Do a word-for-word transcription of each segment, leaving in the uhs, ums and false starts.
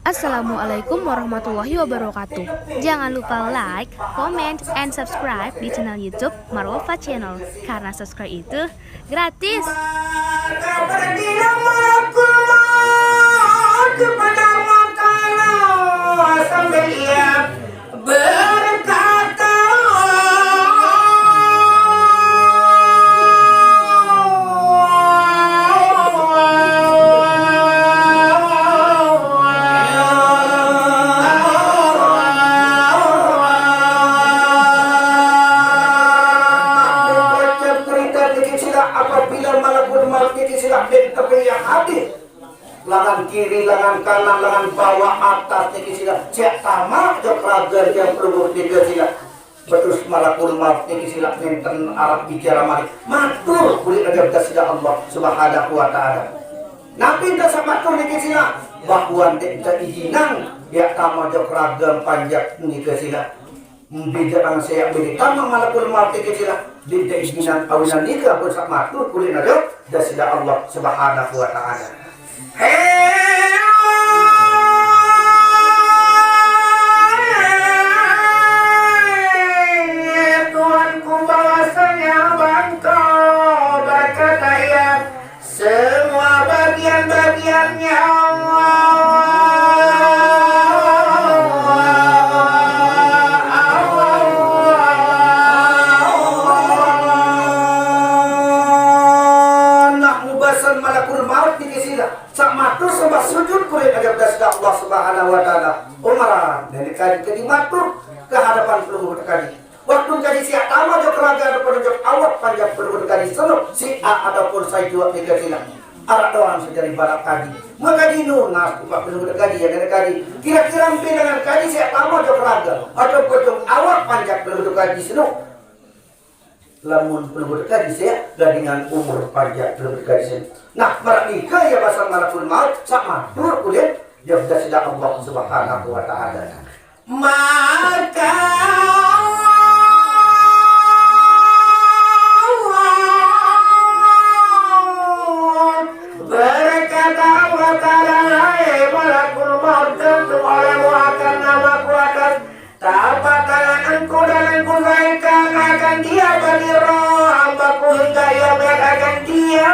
Assalamualaikum warahmatullahi wabarakatuh. Jangan lupa like, comment, and subscribe di channel YouTube Marwafa Channel, karena subscribe itu gratis. Sambil ia berkata, baca berita niki sila, apabila malakul maut niki sila, bin tepi yang hadir. Lengan kiri, lengan kanan, lengan bawah, atas niki sila. Cek tama jok raga tiang pelungguh niki sila. Betus malakul maut niki sila, nenten arep bicara malih. Matur kulit aja sila Allah Subhanahu wa Ta'ala. Napi dah samatur niki sila? Bahwa dek tak izinang ya tama jok raga panjak niki sila. Bicara saya beri tama malakul maut niki sila. Dek tak izinang awinan nika pun samatur kulit aja dah sila Allah Subhanahu wa Ta'ala. Hei, Tuhanku, bahwasanya Engkau berkata, ya, semua bagian-bagiannya Allah, Allah, Allah, Allah. Nah, mubasan malakul maut niki sila. Sak matur sembah sujud kulit aja dah Allah Subhanahu wa Ta'ala. Umar, nenek kaji kadi matur ke hadapan pelungguh kaji. Waktu kaji siap tama jok raga ataupun jok awak panjak pelungguh kaji senuk si A ataupun saya jual tiga sila. Arak doang sejari balap kaji. Maka dinu nas upah pelungguh kaji ya nenek kaji. Kira-kira empi dengan kaji siap tama jok raga ataupun jok awak panjak pelungguh kaji senuk. Lamun pelungguh kaji saya gadingan umur panjang pelungguh kaji saya. Nah, marah nika ya pasal malakul maut sak matur kulit ya sudah sida Allah Subhanahu wa Ta'ala. Maka berkata Allah Ta'ala, hai malakul maut, tentu olehmu akan namaku atas Tapak tangan engkau dan engkau naikkan akan dia bagi roh hambaku hingga ia melihat akan dia.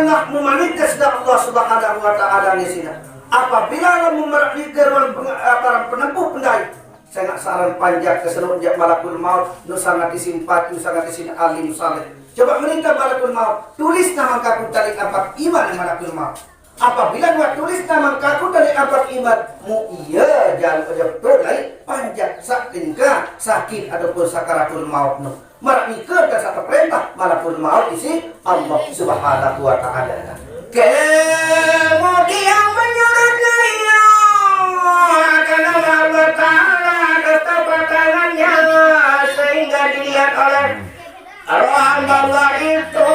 Nah, mumanik dah Allah Subhanahu wa Ta'ala ni sina. Apabila Allah memerhatikan para penempuh pendai, Sengak saran panjak kesenuk jak malakul maut, nu sangat isin pati, nu sangat isin alim saleh. Coba merintah malakul maut, tulis nama kaku tali ampat iman malakul maut. Apabila dua tulis nama kaku tali ampat iman, mu iya jalu aja betul lai panjak sak tingkah sakit ataupun sakaratul maut nu. Marak nika dan satu perintah malakul maut isi Allah Subhanahu wa Ta'ala. Kemudian menyurat Nabi Nuh karena Allah Ta'ala atas tapak tangannya sehingga dilihat oleh roh hamba Allah itu.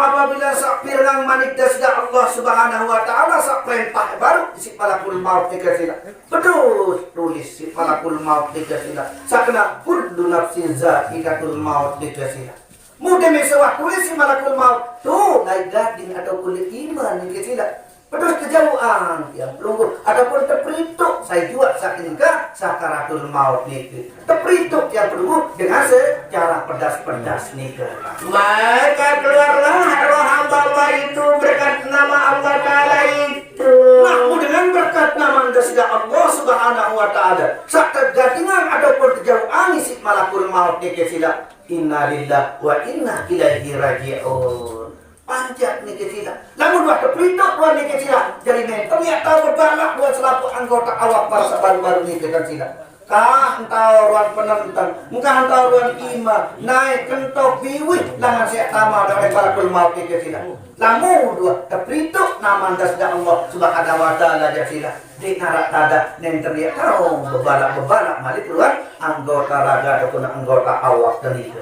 Apabila sak pirnang manik dah sida Allah Subhanahu wa Ta'ala, sak perintah baru si malakul maut tiga sila. Betul tulis si malakul maut tiga sila. Sakena kullu nafsin zaikatul maut tiga sila. Mudah mesewah tulis si malakul maut tu naik gading atau kulit iman tiga sila. Terus kejauhan tiang pelungguh ataupun terperituk saya juga saking ke sakaratul maut niki. Terperituk tiang pelungguh dengan secara pedas-pedas nika. Maka keluarlah roh hamba Allah itu berkat nama Allah Ta'ala itu. Nah, mu dengan berkat nama anda sida Allah Subhanahu wa Ta'ala. Sak tergadingan ataupun terjauhan isi malakul maut niki sida. Innalillah wa inna ilaihi raji'un. Panjak niki sila. Lamun wah keprintuk dua niki sila. Jadi nenten ya tahu berbalak dua selaku anggota awak para baru-baru niki kan sila. Kah entau ruan penenteng, engkah entau ruan ima, nae kentok biwih langan siak tama dek malakul maut niki sila. Lamun dua teprituk naman das dak Allah Subhanahu wa Ta'ala jak sila. Dik narak tadah nenten diak tau bebalak-bebalak malik ruan anggota raga ataupun anggota awak tenika.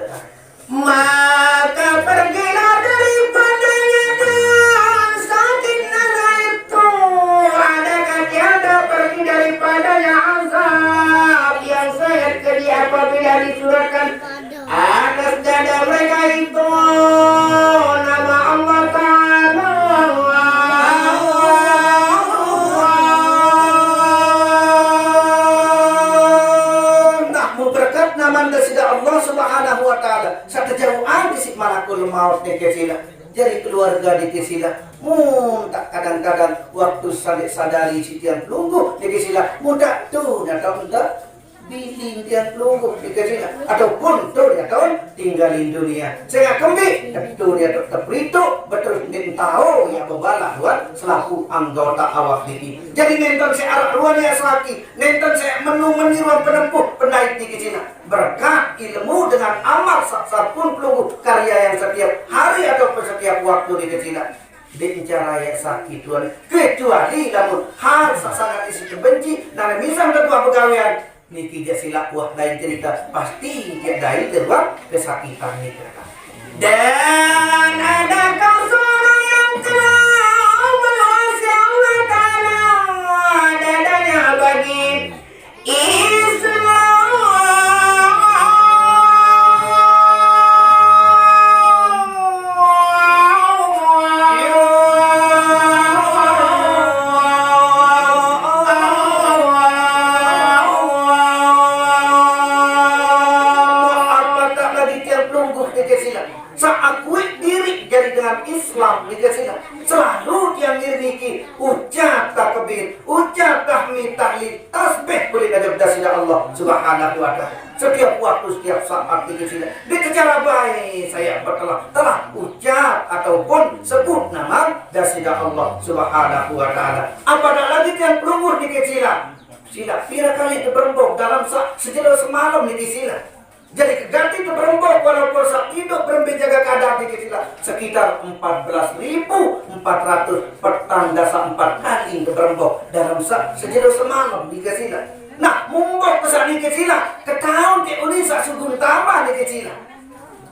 Maka pergilah daripadanya dengan sakit nana itu. Adakah tiada pergi daripadanya azab yang sangat pedih apabila disurahkan atas dada mereka itu nama Allah Ta'ala? Nah, muberkat naman das sida Allah Subhanahu wa Ta'ala. Satajauh adi si malakul maut niki sila. Jari keluarga niki sila. Mun tak kadang-kadang waktu salik sadari si tiang pelungguh niki sila. Mun tak tu nyata minta biling tiang pelungguh niki sila. Ataupun tu nyata tinggalin dunia. Sehingga kembi, tu nyata teprituk, betul niki tahu ya bebalak buat selaku anggota awak niki. Jadi nenten searak ruan ya saki, nenten se menu meniruan penempuh pendait niki sila. Berkat ilmu dengan amal sak sapun pelungguh karya yang setiap hari ataupun setiap waktu niki sila. Dik encara ya sakit tuan. Kecuali lamun hal sak sangat isi kebenci, nana misal ketua pegawean. Niki jak sila wah lain cerita. Pasti tiak dai teruak kesakitan niki. Dan adakah seorang yang telah melewati Allah Ta'ala dadanya bagi Islam? Apa tak lagi tiang pelungguh niki sila? Saakui diri jadi dengan Islam niki sila. Selalu tiang ngiring niki ucap takbir, ucap tahmid, tahlil, tasbih kulit aja das sida Allah Subhanahu wa Ta'ala. Setiap waktu, setiap saat niki sila. Di secara baik saya bertelah telah ucap ataupun sebut nama das sida Allah Subhanahu wa Ta'ala. Apa tak lagi tiang pelungguh niki sila? Sila pira kali teberembok dalam sa, sejelo semalam niki sila. Jadi keganti teberembok walaupun sak hidup berembe jaga kadar niki sila sekitar empat belas ribu empat ratus petang dasa empat kali teberembok dalam sa, sejelo semalam niki sila. Nah, mumbok ke sak niki sila, ketaun ke uni sak sugun tambah niki sila.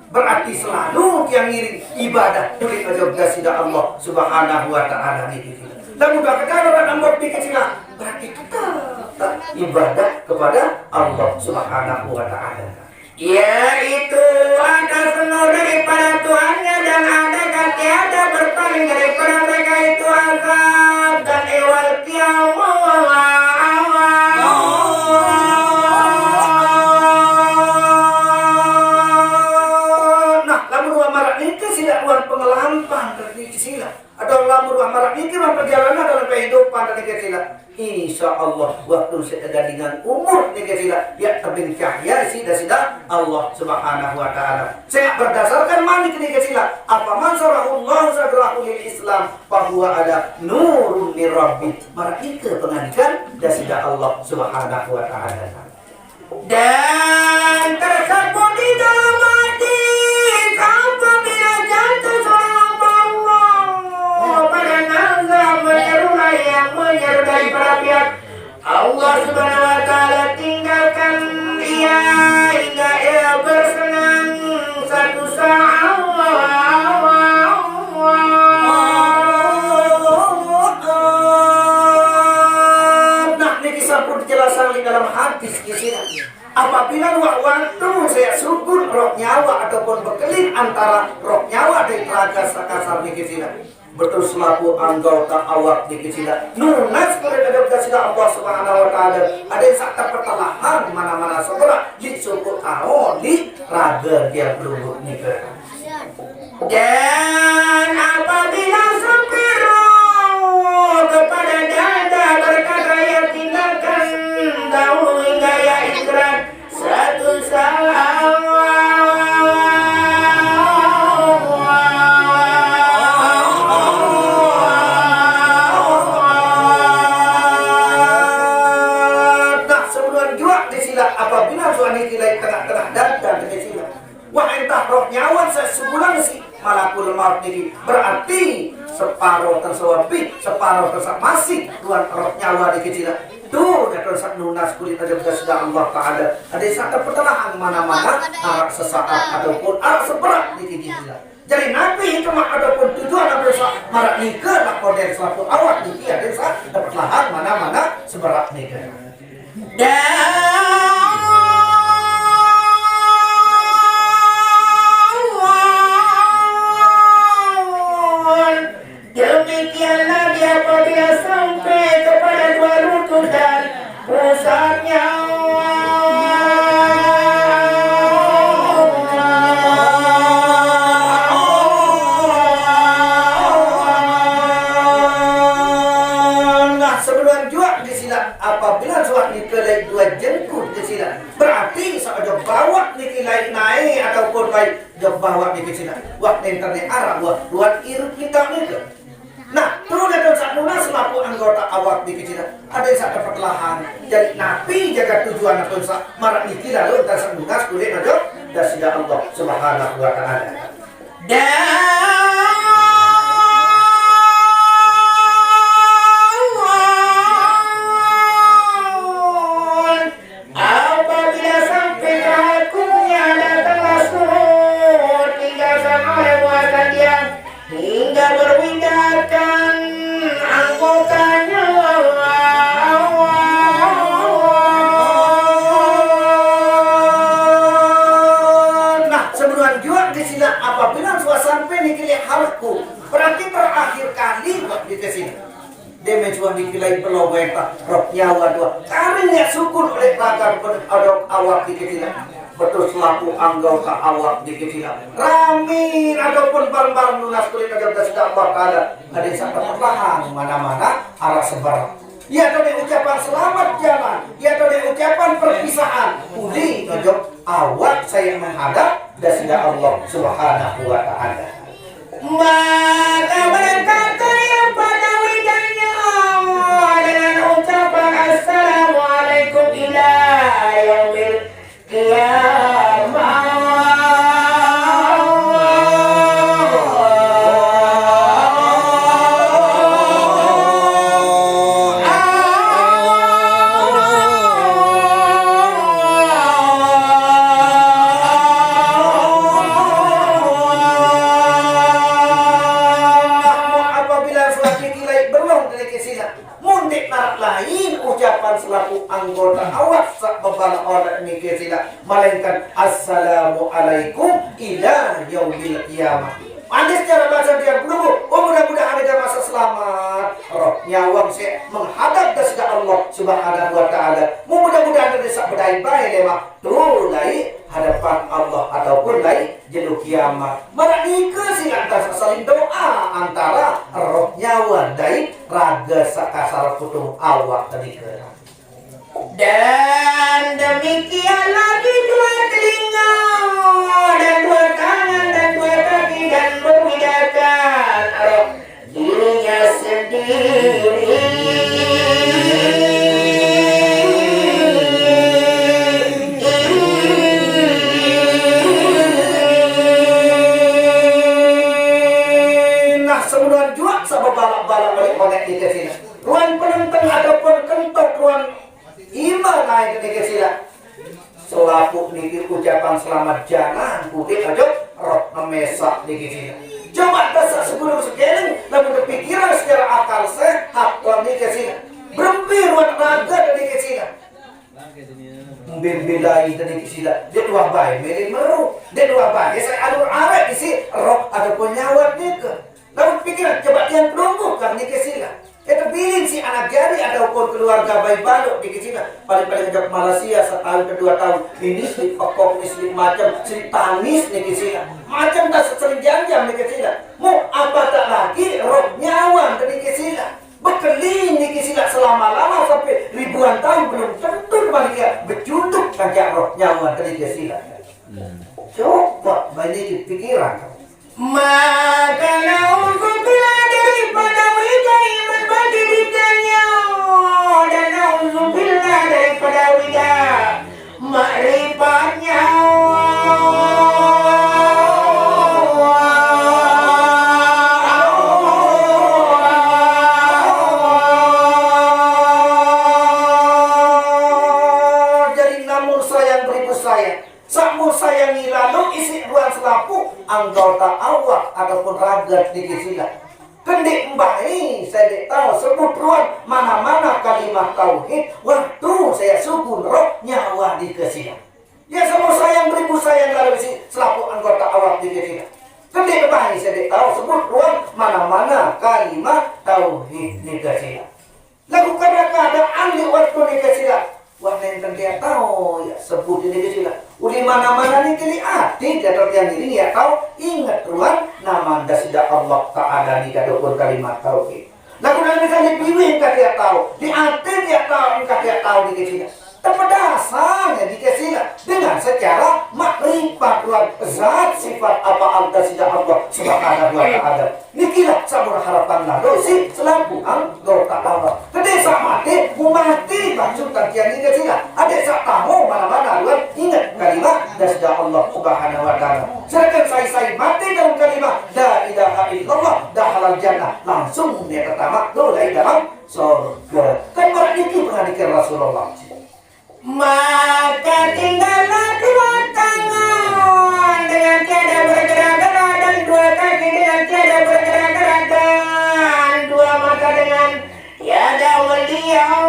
Berarti selalu tiang ngiring ibadah kulit aja das sida Allah Subhanahu wa Ta'ala niki sila. Lamun dah ketaun orang nambok niki sila, berarti kita ibadah kepada Allah Subhanahu wa Ta'ala. Yaitu atas nur daripada Tuhannya dan adakah tiada berpaling daripada mereka itu azab dan ihwal kiamat. Nah, lamun wah marak niki sila wan pengelampang dari sila. Atau lamun wah marak niki wan perjalanan dalam kehidupan dari sila. Insya Allah, waktu sekedar dengan umur niki sila, ya tebing cahaya sida sida Allah Subhanahu wa Ta'ala. Saya berdasarkan manik niki sila, apa man sarahullahu sadrahu lil Islam, bahwa ada nurun min Rabbi. Marak niki pengandikan das sida Allah Subhanahu wa Ta'ala. Dan tersebut di dalam hadis, apabila jatuh seorang hamba Allah pada nazar menyerulah yang menyeru daripada pihak Allah Subhanahu wa Ta'ala, tinggalkan ia hingga ia bersenang satu saat. Nah, ini kisah pun dijelaskan di dalam hadis di sini. Apabila waktu saya sukun roh nyawa ataupun bekelin antara roh nyawa dari raga sakasar niki sila. Betul selaku anggota awak niki sila. Nunas kulit aja sila Allah Subhanahu wa Ta'ala. Ada yang sak pertelahan mana-mana sebelah di suku tahu di raga dia pelungguh nika. Dan apabila sampai roh kepada dada berkata, ia tinggalkan dahulu hingga ia istirahat satu saat. Tak sebelum juga di Tah roh nyawa saq sebulan siq malakul maut niki, berarti separo tersaq lebih, separo tersaq masih ruan roh nyawa niki silaq. Tuh, dait saq nunas kulit ojok Deside Allah Taala. Adeq saq tepetelahang mana-mana araq sesaat ataupun araq seberaq niki silaq. Jari napi hikmah ataupun tujuan adeq saq maraq nike, laq model selapuq awak niki adeq saq tepetelahang mana-mana seberaq nike. Dan demikianlah dia apabila sampai kepada dua lutut dan pusatnya. Nah, sebenar juaq niki silaq, apabila suah nike lain dua jengkut niki silaq, berarti saq ojok bawaq niki lain nae ataupun lain ojok bawaq niki silaq. Wah, nenterne araq wah, luar irup kita nike. Nah, terus datang saq nunas selapuq anggota awak niki silaq. Adeq saq tepetelahang. Jari napi jaga tujuan adeq saq maraq niki lalu entan saq nunas kulit ojok Deside Allah Subhanahu wa Taala. Dan apabila sampai ke hakimnya datanglah suruh tinggal sama oleh muakan dia hingga berwindakan anggotanya. Nah, sebenar juaq niki silaq apabila suah sampai niki leq halku, berarti terakhir kali buat niki silaq. Deme juaq niki lain pelaweta roh nyawa dua. Kami nyak syukur oleh raga pun ada awak niki silaq. Betul selapuq anggota awak niki silaq. Rami ataupun bareng-bareng nunas kulit ojok Deside Allah Taala. Adeq saq tepetelahang mana-mana araq seberaq. Ie tadi ucapan selamat jalan. Ie tadi ucapan perpisahan. Uli ojok awak saya menghadap Deside Allah Subhanahu wa Taala. Maka berkata Badawi dengan ucapan assalamualaikum ila yaumil qiyamah. Apabila suatu niki lain belum niki silaq, mun ndeq maraq lain ucapan selapuq anggota awak saq bebalaq oneq niki silaq, melainkan assalamualaikum ila yaumil qiyamah. Ande secara bahasa dia dulu, oh, mudah-mudahan ada masa selamat. Roh nyawang siq menghadap Deside Allah Subhanahu wa Taala. Mudah-mudahan ada saq bedait bae lemaq tu lain hadapan Allah ataupun lain jelo kiamat. Maraq nike silaq entan saq saling doa antara roh nyawa dait rage saq kasar putung awak tadi. Dan demikian lagi dua telinga dan dua tangan dan dua kaki dan membedakan roh dirinya sendiri. Nah, semeton juaq saq bebalaq-balaq malik oneq nike silaq. Ruan penenteng ataupun kentok ruan ime nae nike silaq. Selapuq niki ucapan selamat jalan kudik ojok roh ngemesaq niki silaq. Coba tesaq sebelum sekeleng, lamun tepikiran secara akal sehat, ruan nike silaq. Berembe ruan rage nike silaq. Mbe-mbe lain niki silaq. Ndeq luah bae mele meru. Ndeq luah bae saq alur areq isiq roh ataupun nyawat nike. Lamun pikiran, coba tiang pelungguh kang niki silaq. Ite bilin siq anak jari ataupun keluarga bae balok niki silaq. Paling-paling ojok Malaysia setahun ke dua tahun. Ini siq pekok, ini siq macem, siq tangis niki silaq. Macem dah sering jam-jam niki silaq. Mu apa tak lagi roh nyawang ke niki silaq. Bekeli niki silaq selama-lama sampai ribuan tahun belum tentu manusia becunduk kance roh nyawang ke niki silaq. Coba bae niki pikiran. Maka naudzubillah daripada wita iman bagi ditanya, dan naudzubillah daripada wita makrifatnya. Saput anggota awak ataupun ragat niki sila. Kendik mbai saya dek tahu sebut ruan mana-mana kalimat tauhid waktu saya sugun roh nyawa niki sila. Ya, semua sayang beribu sayang lalu isi selapuq anggota awak niki sila. Kendik mbai saya dek tahu sebut ruan mana-mana kalimat tauhid niki sila. Laguq kada-kada andi waktu niki sila. Wah, nenten tiang tahu, ya, sebut niki sila. Uli mana-mana niki li ati tiang ngiring, ya, tahu inget ruan nama anda sida Allah Ta'ala niki ataupun kalimat tauhid. Laguq nang misalnya biwih engkah tiang tahu, di ati tiang tahu, engkah tiang tahu niki sila. Tepedasannya niki sila dengan secara makrifat ruan zat sifat apa anda sida Allah Subhanahu wa Ta'ala. Nikilah sampun harapan lalu si selapuq anggota awak. Kedek saq mate, mu mate bacut tantian nike sila. Adeq saq tame mana-mana ruan inget kalimat dasda Allah Subhanahu wa Ta'ala. Sedangkan sai-sai mate dalam kalimat la ilaha illallah dakhalal jannah, langsung ie tetamaq dulai dalam sorge. Kan maraq niki pengandikan Rasulullah. Maka tinggallah dua tangan dengan tiada bergerak-gerak dan dua kaki dengan tiada bergerak-gerak dan dua mata dengan tiada melihat.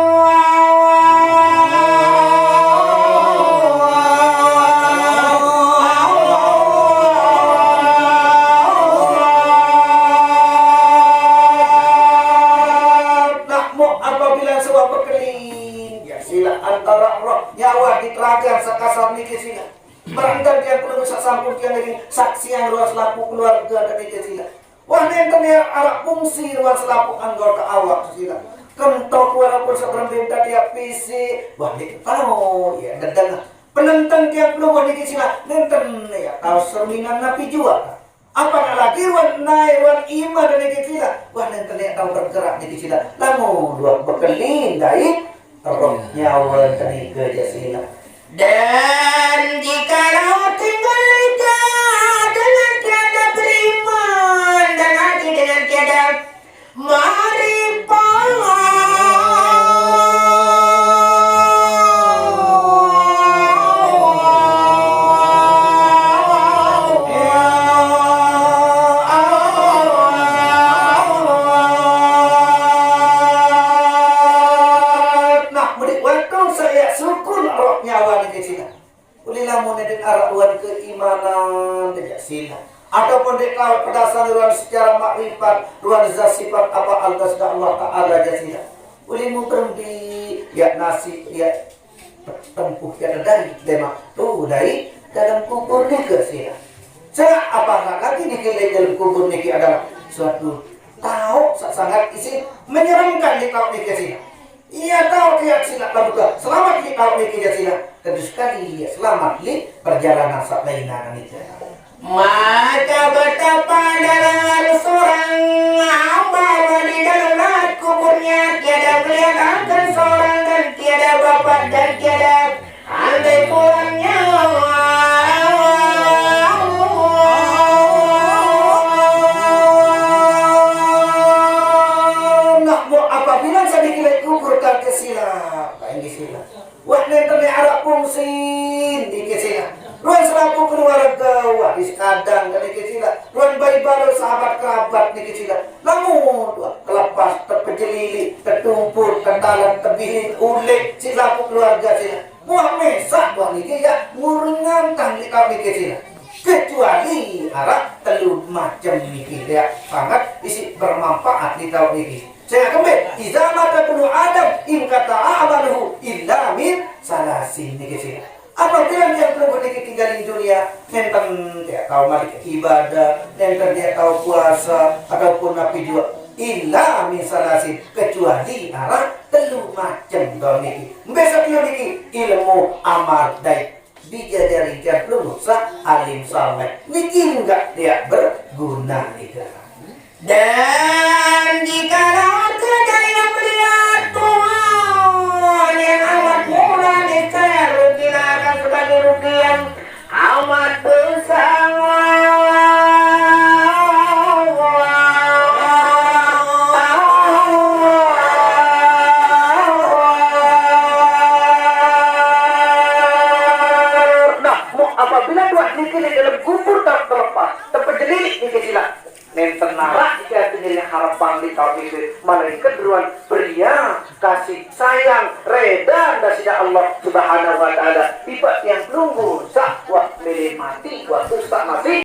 Nah, apabila sudah berkeliling, ya, sila antara roh nyawa di telaga sekasar niki sila. Barangkali tiang perlu sasampun tiang niki saksian ruang selapuq keluarga dan niki sila. Wah, nenten ya araq fungsi ruang selapuq anggota awak sila. Kentok walaupun seberembe dadi fisik, wah, niki tao ya dedengah. Penenten tiang perlu wah niki sila. Nenten ya tao serminan napi jua. Apalagi ruan nae ruan iman niki sila. Wah, nenten nek tau bergerak niki sila. Lamun ruan bekelin dait roh nyawa tenike ja sila. Dan jikalau tinggal lidah dengan tiada beriman dan hati dengan tiada Maripang. Nah, meni waktu saya sukun roh nyawa niki sila. Uli lamun ndeq araq ruan keimanan, ndeq sila. Ataupun ndeq tao pedasan ruan secara makrifat, ruan zat sifat apa altas Allah Ta'ala ja sila. Uli muter di ya nasib ya tempuh ya dari demak tu dari dalam kubur nike sila. Sila apa lagi niki dalam kubur niki adalah suatu tao sangat isi menyeramkan di tao nike sila. Iya tao tiap sila lamun selamat li awak niki ja sila. Tentu sekali iya selamat li perjalanan saq lainane niki. Maka betapa dalam seorang hamba di dalam lahat kuburnya tiada melihat akan seorang dan tiada bapak dan tiada Andai kurangnya. Nah, apabila sedikit kubur tak kesilap, tak yang disilap. Wah, nenten araq fungsi niki sila. Ruan selapuq keluarga, wah, di sekadang niki sila. Ruan bayi balo sahabat kerabat niki sila. Lamun, wah, kelepas, tepejelili, tetumpul, tetalan, tebiling, ulik, selapuq keluarga sila. Buah mesaq buah niki ya ngurungang tang niki sila. Kecuali araq telu macem niki ya sangat isi bermanfaat di taun niki. Saya kembali, iza mata bunu Adam in kata amaluhu illa min salasin niki sila. Apabila dia belum niki tinggal di dunia, nenten dia tahu malik ibadah, nenten dia tahu puasa ataupun napi jua illa min salasin, kecuali araq telu macem taun niki. Mbe saq telu niki? Ilmu, amal, dait. Dijajari jar pelungguh saq alim saleh. Niki enggak dia berguna niki. Dan jikalau tiada yang melihat Tuhan yang amat murah, niscaya rugilah akan sebagai rugi yang amat besar. Nah, apabila Tuhan niki di dalam kubur tak Tenara jika sendiri harap panglit kau itu, melainkan ruan beria kasih sayang reda dari Allah Subhanahu wa Ta'ala. Iba tiang pelungguh sak wak milih mati, wak tu sak mati,